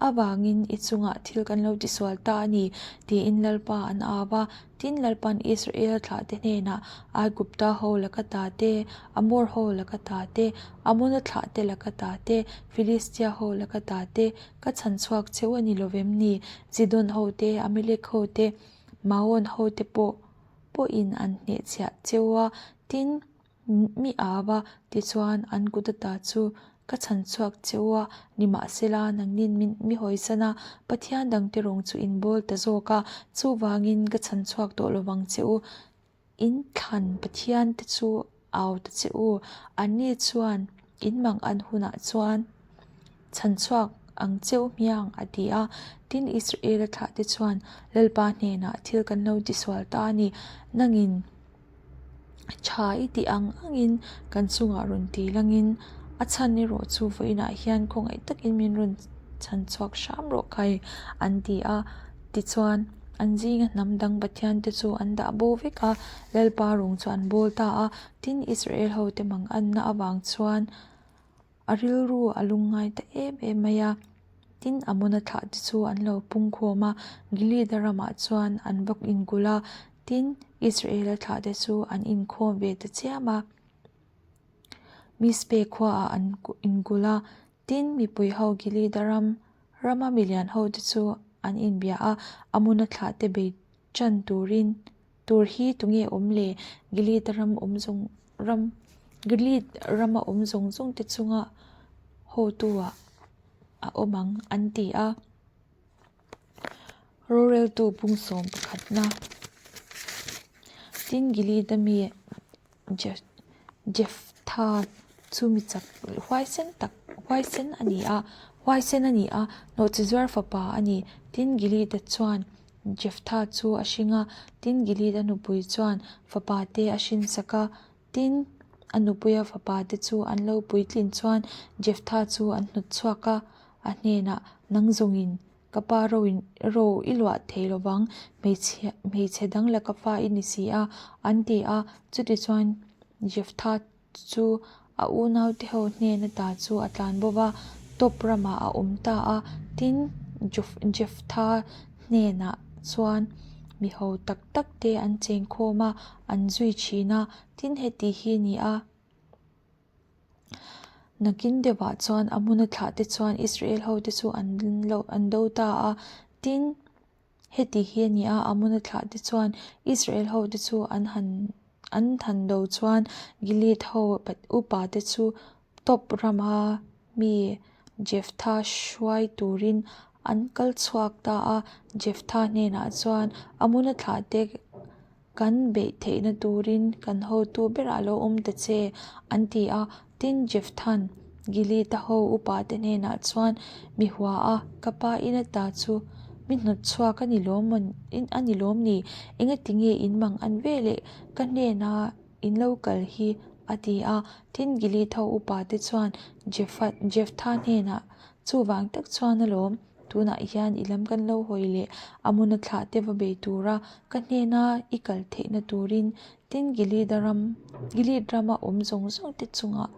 avangin i chungah thil kan lo tisual ta a ni, tiin Lalpa an au a. Tin, Lalpa'n Israela thlahte hnenah, Aigupta ho laka ta te, Amor ho laka ta te, Amona thlahte laka ta te, Filistia ho laka ta te, Ka chhan chhuak cheu a ni lo vem ni? Zidon ho te, Amalek ho te, Maon ho te pawh pawhin an hnehchhiah cheu a, tin, mi au a, tichuan an kut ata chu ka chhan chhuak cheu a, nimahsela nangnin min mi hawisan a, Pathian dangte rawng chu in bawl ta zawk a, chuvangin ka chhan chhuak tawh lo vang che u. In thlan Pathian te chu au ta che u. Anni chuan in mang an hunah chuan chhan chhuak ang cheu hmiang a ti a. Tin, Israela thlahte chuan Lalpa hnenah thil kan lo tisual ta a ni. Nangin tha i tih ang angin kan chungah rawn ti langin a chhan erawh chu vawiinah hian khawngaih takin min rawn chhan chhuak hram rawh khai an ti a. Tichuan. An zinga hnam dang pathiante chu an dah bo vek a, Lalpa rung chu an bawl ta a. Tin, Israel hote mang anna avang chuan a rilru a lungngai ta em em mai a. Tin, Amona thlahte chu an lo pung khawm a, Gilead-a ramah chuan an va inkulh a. Tin, Israel-a thlahte chu an inkhawm ve ta chiam a, Mizpeh khuaah an inkulh a. Tin, mipui ho Gilead-a ram Rama milian hote chu an inbia a, Amona thlahte bei ṭan turin tur hi tunge awm le? Gilead ram awm zawng ram Gilead rama awm zawng zawng te chunga hotu-ah a awm ang an ti a. Roreltu pungsawm pakhatna Tin, Gilead-a mi Jeftha chu mi chak huaisen tak huaisen a ni a, huaisen a ni a, nawhchizuar fapa a ni. Tin, Gilead-a chuan Jeftha chu a hring a, tin, Gilead-a nupui chuan fapa te a hrinsak a. Tin, a nupuia fapa te chu an lo puitlin chuan Jeftha chu an hnawt chhuak a, a hnenah, Nang zawngin Ka pa ro in ro i luah thei lovang, hmeichhe hmeichhe dang la ka fa i ni si a, an ti a. Chutichuan Jeftha chu a unaute ho hnen ata chu a tlan bo va, Top ramah a awm ta a. Tin, Jeftha hnenah chuan. Mi ho tak tak te an cheng khawm a, an zui thin a, tin heti hi a ni a. Nakin deuhah chuan Amona thlahte chuan Israel hote chu an lo an do ta a, tin heti hi a ni a, Amona thlahte chuan Israel hote chu an han an han do chuan Gilead ho upate chu Top rama mi Jeftha hruai turin an kal chhuak ta a, Jeftha hnenah chuan Amona thlahte Kan beih theihna turin kan hotu berah lo awm ta che, an ti a. Tin, Jefthan Gilead-a ho upate hnenah chuan, Mi hua a, ka pa in ata chu mi hnawt chhuak a ni lawm a ni lawm ni? Engati nge in mang an ve leh ka hnena in lo kal hi? a ti a. Tin, Gilead ho upate chuan Jeftha hnenah, Chuvang tak chuan alawm. Tunah hian i lam kan lo hawi leh a hmuna thlah te va bei tura ka hnena i kal theihna turin tin Gilead ram Gilead rama awm zawng zawng te chungah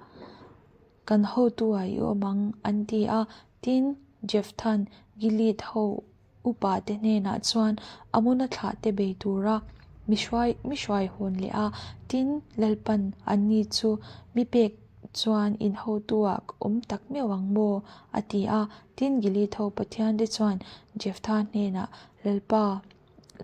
kan hotu ah i awm ang an ti a. Tin, Jefthan Gilead ho upa te hnenah chuan a hmuna thlah te bei tura mi hruai mi hruai hawn leh a. Tin, Lalpan anni chu mi pek chuan in hotu ah ka awm tak meuh ang maw? a ti a. Tin, Gilead ho Pathiante chuan Jeftha hnenah, Lalpa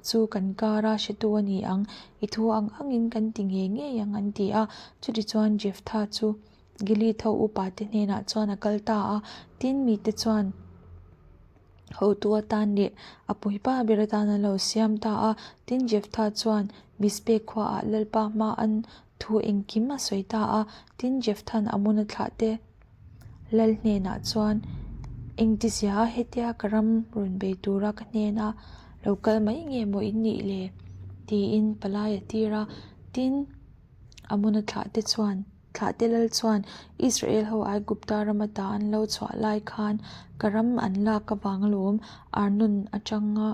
chu kan kara hretu a ni ang, i thu ang angin kan ti ngei ngei ang an ti a. Chutichuan Jeftha chu Gilead ho upate hnenah chuan a kal ta a. Tin, mite chuan hotu atan leh a puipa ber atan an lo siam ta a. Tin, Jeftha chuan Mizpeh khuaah Lalpa hma an thu engkim a sawi ta a. Tin, Jeftha'n Amona thlahte Lal hnenah chuan, Engtizia hetia ka ram rawn bei tura ka hnena lo kal mai nge maw in nih le? tiin palai a tir a. Tin, Amona thlahte chuan, thlahte lal chuan, Israel ho Aigupta ram ata an lo chhuah lai khan ka ram an lak avang alawm Arnon atanga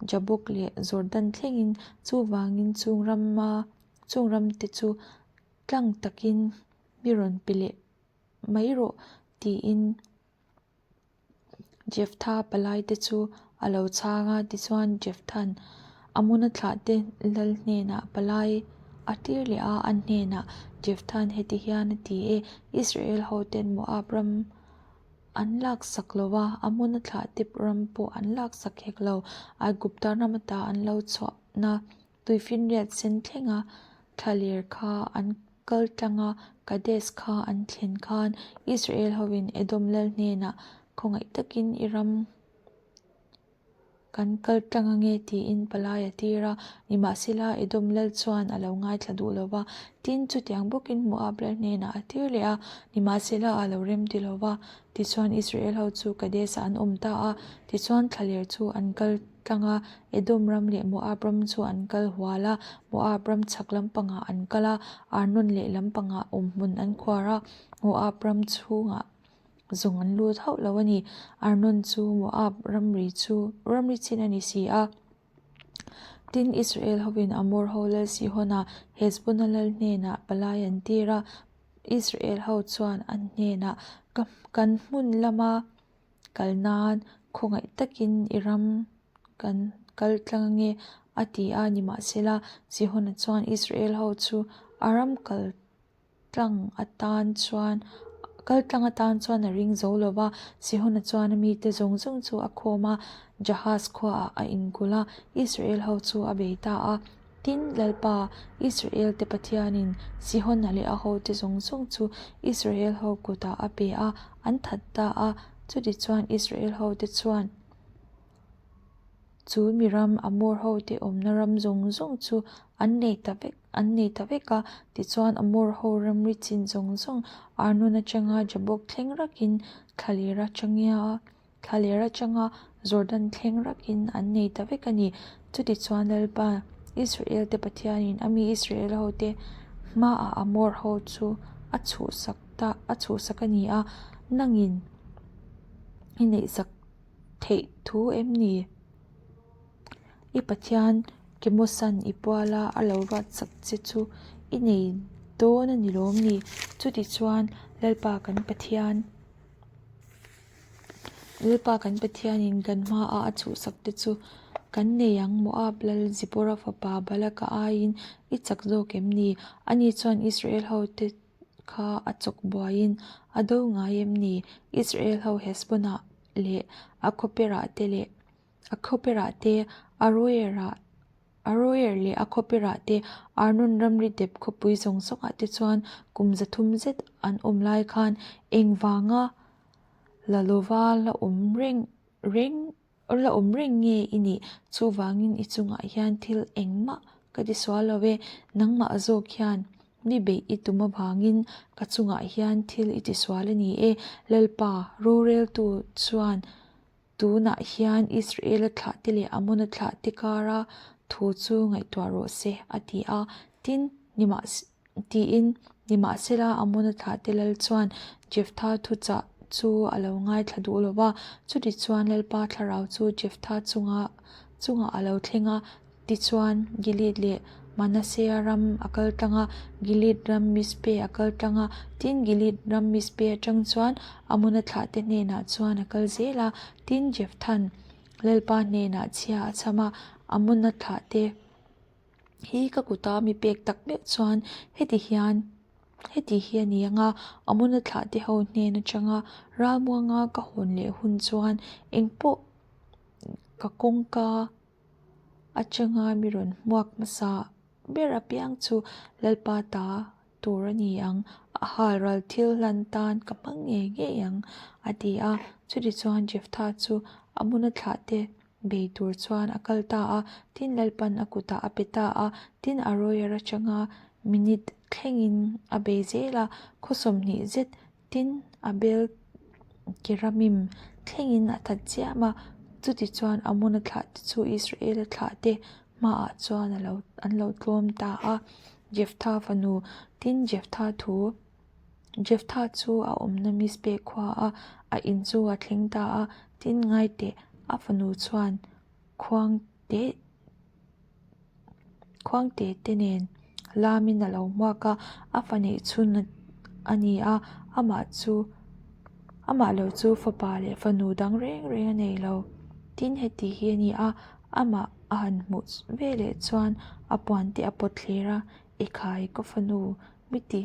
Jabok leh Jordan thlengin chuvangin chung rama chung ramte chu tlang takin mi rawn pe leh mai rawh tiin Jeftha palaite chu a lo chhang a. Tichuan Jeftha'n Amona thlahte lal hnenah palai a tir leh a, a hnenah Jeftha'n heti hian a ti e, Israel hoten Moab ram an laksak lo a, Amona thlahte ram pawh an laksak hek lo, Aigupta ram ata an lo chhuahna Tuifinriat sen thlenga thlaler kha an kal tlang a, Kadesh kha an thlen khan Israel hovin Edom lal hnenah khawngaih takin i ram kan kal tlang ange tiin palai a tir a. Nimahsela Edom lal chuan a lo ngaithla duh lo va, tin chutiang bawkin Moab lal hnenah a tir leh a, nimahsela a lo rem ti lo va. Tichuan Israel ho chu Kadesh-ah an awm ta a, tichuan thlaler chu an kal tlang a, Edom ram leh Moab ram chu an kal hual a, Moab ram chhak lampangah an kal a, Arnon leh lampangah awmhmun an khuar a, Moab ram chhungah zawng an lut hauh lo a ni. Arnon chu Moab ramri chu ramri chin a ni si a. Tin, Israel hovin Amor ho lal Sihona, Heshbona lal hnenah palai an tir a, Israel ho chuan an hnenah, Kan hmun lama Kal nan khawngaih takin i ram kan kal tlang ange a ti a, nimahsela Sihona chuan Israel ho chu a ram kal tlang atan chuan kal tlang atan chuan a ring zo lo va, Sihona chuan a mite zawng zawng chu a khawm a, Jahaz khuaah a inkulh a, Israel ho chu a bei ta a. Tin, Lalpa, Israel-te Pathianin Sihona leh a hote zawng zawng chu Israel ho kutah a pe a, an that ta a. Chutichuan Israel hote chuan chu mi ram, Amor hote awmna ram zawng zawng chu an nei ta vek, an nei ta vek a. Tichuan Amor ho ramri chin zawng zawng Arnon atanga Jabok thleng rakin thlaler atangia Thlaler atanga Jordan thleng rakin an nei ta vek a ni. Chutichuan Lalpa, Israel-te Pathianin a mi Israel hote hmaah Amor ho chu a chhuhsak ta a chhuhsak a ni a, nangin i neihsak theih thu em ni? I Pathian Kemosan i puala a lo ruatsak che chu i nei dawn a ni lawm ni? Chutichuan Lalpa kan Pathian. Lalpa kan Pathianin kan hmaah a chhuhsak te chu. Kan nei ang, Moab lal Zipora fapa Balaka aiin i chak zawk em ni? Ani chuan Israel hote kha a chawk buaiin a do ngai em ni? Israel ho Hesbonah leh a khawperah te leh a khawperah te Aroerah Aroer leh a khawperah te Arnon ramri dep khawpui zawng zawngah te chuan kum 300 zet an awm lai khan engvanga la lova la awm reng reng la awm reng nge i nih? Chuvangin i chungah hian thil engmah ka ti sual lo e, nangmah zawk hian mi beih i tum avangin ka chungah hian thil i ti sual a ni e, Lalpa roreltu chuan Tunah hian Israela thlahte leh Amona thlahte kara thu chu ngaihtuah rawh se, a ti a. Tin, tiin nimahsela Amona thlahte lal chuan Jeftha thuchah chu a lo ngaithla duh lo va. Chutichuan Lalpa thlarau chu Jeftha chunga chungah a lo thleng a. Tichuan, Gilead leh Manasea ram a kal tlang a, Gilead ram Mizpe a kal tlang a. Tin, Gilead ram Mizpe atang chuan Amona thlahte hnenah chuan a kal zel a. Tin, Jefthan Lalpa hnenah chhia a chham a, Amona thlahte hi ka kuta mi pek tak meuh chuan heti hian heti hi a ni ang a, Amona thlahte ho hnen atanga ralmuanga ka hawn leh hun chuan engpawh ka kawngka atanga mi rawn hmuak hmasa ber apiang chu Lalpa ta tur a ni ang, a halral thil hlan tan ka hmang ngei ngei ang a ti a. Chutichuan Jeftha chu a hmuna thlahte bei tur chuan a kal ta a, tin Lalpan a kutah a pe ta a, tin a rawia atanga minute thlengin a bei zel a, khaw 20 zet Tin, a bel Keramim thlengin a that chiam a, chutichuan Amona thlahte chu Israela thlahte hmaah chuan a lo an lo tlawm ta a. Jeftha fanu, tin Jeftha thu, Jeftha chu a awmna Mizpeh khua a, a in chu a thleng ta a, tin ngaiteh a fanu chuan khuang teh Khuangte te nen lamin a lo hmuak a, a fa neih chhun a ni a, amah chu amah lo chu fapa leh fanu dang reng reng a nei lo. Tin heti hi a ni a, amah a han hmuh veleh chuan a puan te a pawt thler a, Ekhai ka fanu mi ti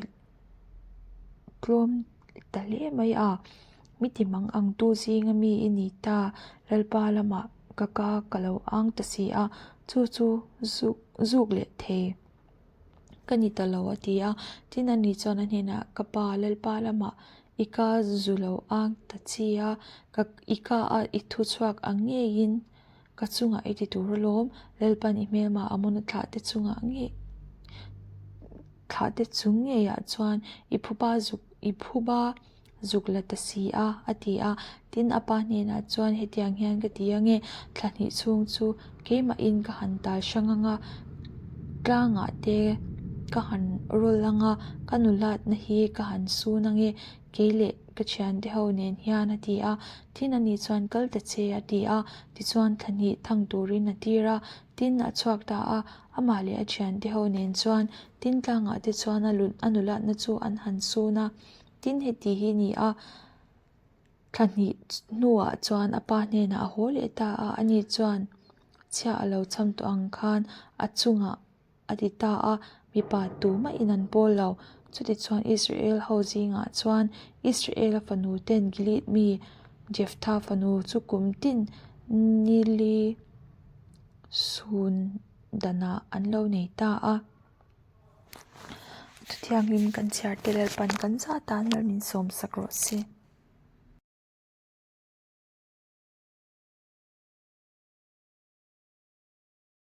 tlawm ta hle mai a, mi ti mang ang tu zinga mi i ni ta, Lalpa lamah ka ka ka lo ang ta si a, chu chu zuk zuk leh thei ka ni ta lo a ti a, tin ani chuan a hnenah ka pa Lalpa lamah i ka zu lo ang ta chi a, ka i ka a i thu chhuak ang ngeiin Ka chungah i ti tur alawm, Lalpan i hmelma Amona thlahte chungah ngei thlahte chung ngeiah chuan i phuba zuk i phuba zuk la ta si a, a ti a. Tin, a pa hnenah chuan hetiang hian ka ti ange, thla hnih chhung chu keimahin ka han tal hrang anga, tlangah te ka han rawl anga, ka nulatna hi ka han sun ange, kei leh ka thiante ho nen hian a ti a, tin ani chuan kal ta che a ti a, tichuan thla hnih thang turin a tir a, tin a chhuak ta a, amah leh a thiante ho nen chuan tin tlangah te chuan a lut a nulatna chu an han sun a, tin heti hi ni a, thla hnih hnuah chuan a pa hnenah a haw leh ta a, ani chuan chhia a lo cham tawh ang khan a chungah. A ti ta a, mipa tumahin an pawl lo. Chutichuan Israel ho zingah chuan Israela fanu ten Gilead mi Jeftha fanu chu kum tin nili sun danah an lo nei ta a. Thuthiangin kan chhiar te Lalpan kan zah tan Lal min sawmsak rawh se.